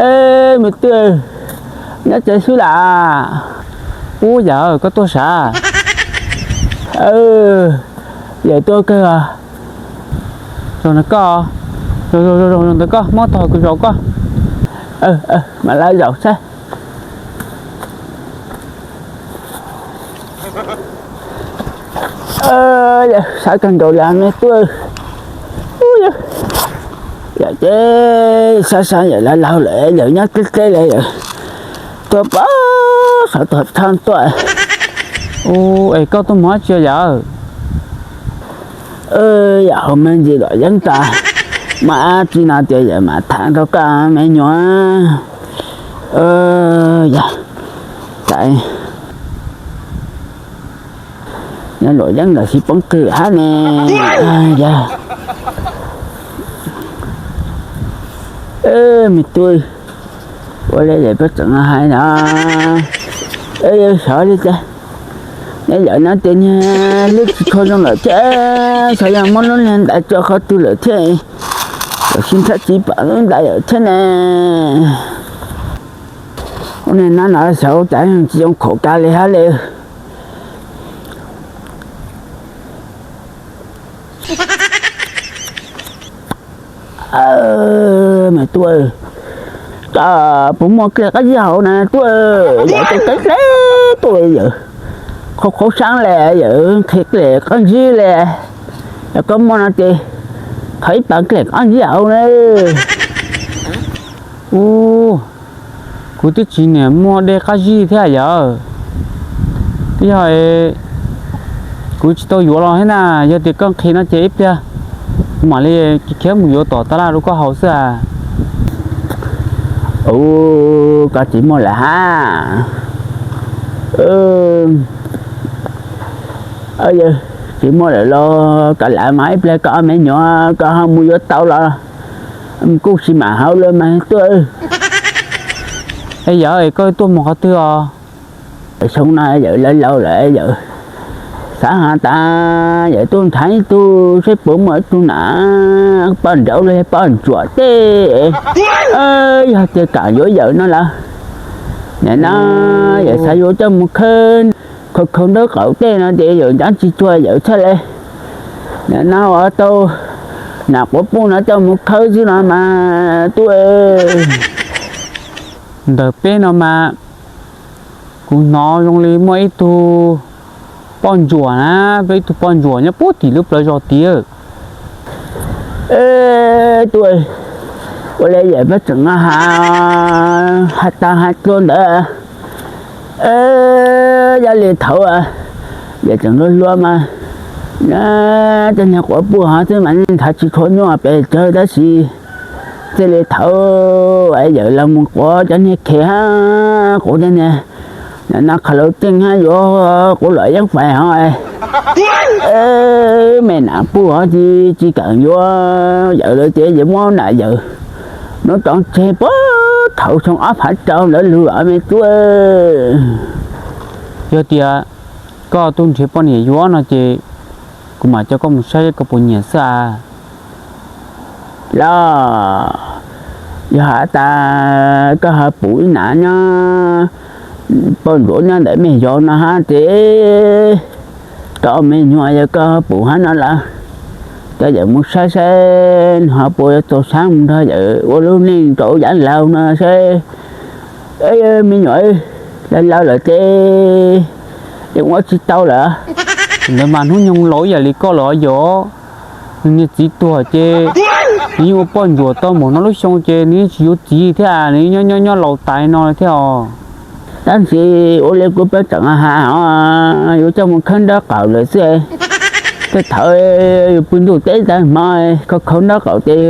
Eb, me tub, nyob tsev xwb las? Ub, yawm, koj tuaj sav? Yawm tuaj kawg. Zaum ntawd koj, zaum ntawd koj muab tog kuv zaum koj. Mam lawv zaum saib. Sab kawg nkaus li me tub. Yawm ces sab sab yawm laus laus lawm, yawm nyob deb deb li yawm, tuaj pab sawv tuaj thaj tuaj. Ub, es koj tuaj mus dab tsi yawm? Yawm hauv me ntsis lom yeeb tas, muaj dab tsi no tias yawm mam tham rau koj me nyuam. Yawm, cas nyob luam yeeb ntawm tsis poob qw hab ne. Yawm, me tub, ua li yawm peb tseem hais no, xyov li cas, nyob yawm no ces niag hlwb tsis tshua zoo lawm thiab, xyov yog muab lub niag ntais tso qhov twg lawm thiab, tam sim ntshai tsis pom lub ntais lawm thiab ne. Ua li no no xyov cas tsis zoo khaum kiag li hab li. Me tub, koj puas muaj dlej qab zib hauv na tub? Yawm tus qeb dleb tuaj yawm, qhov qhov saab li yawm, nqhis dlej qab zib li. Yog koj muaj no ces qhov ib pas dlej qab zib hauv na. Ub, kuv twb tsis niam muaj dej qab zib thiab yawm. Twb yog kuv tsis tau yuav los thiab na, yog tias koj nqhis no ces ib pliag kuv mam li khiav mus yuav tom tab laj rau koj haus xwb as. Ub, koj tsis muaj lawm hab? Tsis muaj lawm los koj lam mas ib pliag koj ob me nyuam koj ho mus yuav tau los kuj tsis mam haus lawm mas tub. Es yawm, es koj tuaj mus qhov twg os? Xyoo no yawm laus laus lawm yawm, xav has tas yawm tuaj nrhav ib tug saib puas muaj ib tug nam poj nrauv los yog poj ntsuam tej, yog tias kam yuav yawm no lawm, nim no yawm xav yuav coj mus khawb khau khau nraub qaum tej no ces yawm ncav tsis txuag yawm txhaj le. Nim no ua tau nam quav puj no coj mus khawb xwb no mas tub. Ntawm peb no mas kuv hnov zoo li muaj ib tug poj ntsuam na, peb ib tug poj ntsuam nyob puag tim lub plawv zos tid. Tub, ua li yawm peb tseem has, has tas has dua ntawd, yog li thaum yawm tseem hluas hluas mas, tej niag quav puj hov xwb mas nthav tsis tshua nyuaj pes tsawg tab sis txij li thaum yawm los mus quav cov niag khes hab quav tej niag, nim no qhov laus tseej hab yuav quav luam yeeb fais hov, me nam puj hov tsis, tsis kam yuav yawm lawm ces yawm muab nam yawm nuav tso tseg puag thaum xyoo ob phav rau ntawd lug me tub. Yog tias koj tuaj nrhiav poj niam yuav no ces kuv mam coj koj mus saib koj puas nyiam xwb as. Los yog has tas koj ho pum ib nam nyob poj ntsuam nyob ntawm mej zos no hab ces rau me nyuam yog koj ho pum hab no lawm, coj yawm mus saib saib nws ho puas yuav txaus sab mus nrog yawm ua lub neej rau yav laug no saib. Me nyuam, laus laus lawm ces yeej ua tsis tau lawm. Ntawd mas hnub nyoog laus ib yam li koj lawm yog, nws niag txiv tuag ces nws yeej ua poj ntsuam tau mus no lub xyoo ces nws yeej tsis yuav txiv thiab, nws nyob nyob nyob laus tas no thiab os. Tab sis ua li kuv peb tseem has, yuav coj mus khawb nraub qaum lawm xwb. Tej thaum yus pw ntuj teb tag hmo khau khau nraub qaum ces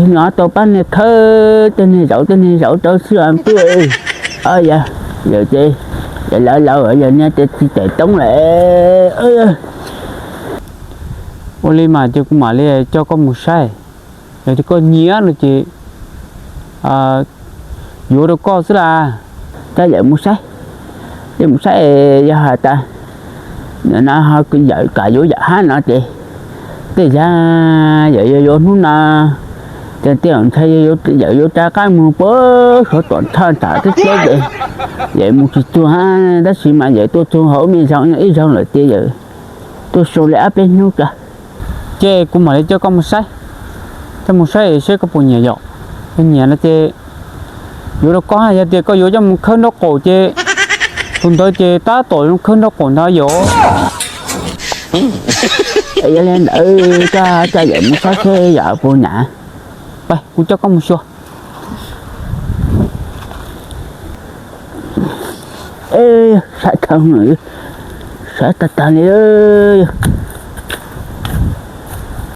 nws tau pab niag khawb tej niag zaum tej niag zaum rau xwb os tub. Yog ces laus laus yog niag ces tsis tawm toob lawm. Ua li mas ces kuv mam li coj koj mus saib, yog tias koj nyiam no ces yuav rau koj xwb las. Coj yawm mus saib, yawm mus saib yog has tas nim no yawm kam yuav yam hab no ces Tej zag yawm yuav yuav hnub no, ces tej zaum ntshai yawm yuav rov qab mus puag suav tom thaj tsam teb teb ces yawm mus tsis txog, tab sis mas yawm tuaj txog hauv me zaug ib zaug lawm ces yawm tuaj sau li ob peb hnub tso. Ces kuv mam li coj koj mus saib, coj mus saib seb koj puas nyiam yom. Yog nyiam no ces yuav rau koj, yog tias koj yuav coj mus khawb nraub qaum ces tus ntawd ces tab tom khawb nraub qaum ntag yom. Yog li ntawd koj coj yawm mus saib seb yawm puas nyiam. Pab kuv coj koj mus xyuas. Saib dhau, saib tag tag li.